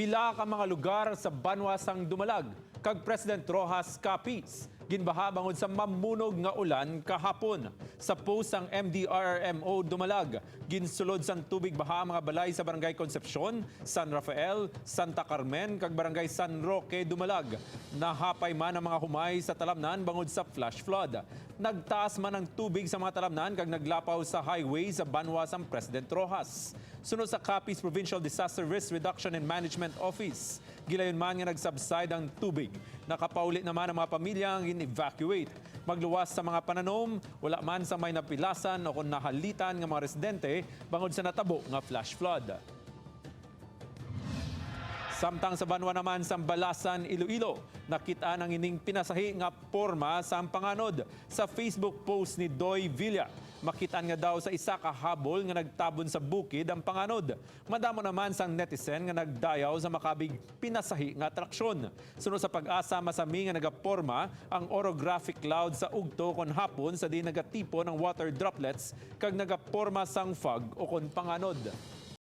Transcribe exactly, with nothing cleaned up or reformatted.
Pila ka mga lugar sa banwa sang Dumalag kag President Roxas, Capiz, ginbaha bangod sa mamunog nga ulan kahapon. Sa post sang M D R R M O Dumalag, ginsulod sang tubig baha ang mga balay sa Barangay Concepcion, San Rafael, Santa Carmen, kag Barangay San Roque, Dumalag. Nahapay man ang mga humay sa talamnan bangod sa flash flood. Nagtaas man ang tubig sa mga talamnan kag naglapaw sa highway sa banwa sang President Roxas. Suno sa Capiz Provincial Disaster Risk Reduction and Management Office, gilayon man nga nag-subside ang tubig. Nakapauli naman ang mga pamilya nga gin-evacuate. Magluwas sa mga pananom, wala man sa may napilasan o kon nahalitan nga mga residente bangod sa natabo nga flash flood. Samtang sa banwa naman sang Balasan, Iloilo, nakit-an ang ining pinasahi nga porma sang panganod. Sa Facebook post ni Doy Villa, makit-an nga daw sa isa ka habol nga nagtabon sa bukid ang panganod. Madamo naman sang netizen nga nagdayaw sa makabig pinasahi nga atraksyon. Suno sa PAGASA, masami nga nagaporma ang orographic cloud sa ugto kon hapon, sa diin nagatipon ang water droplets kag nagaporma sang fog o kon panganod.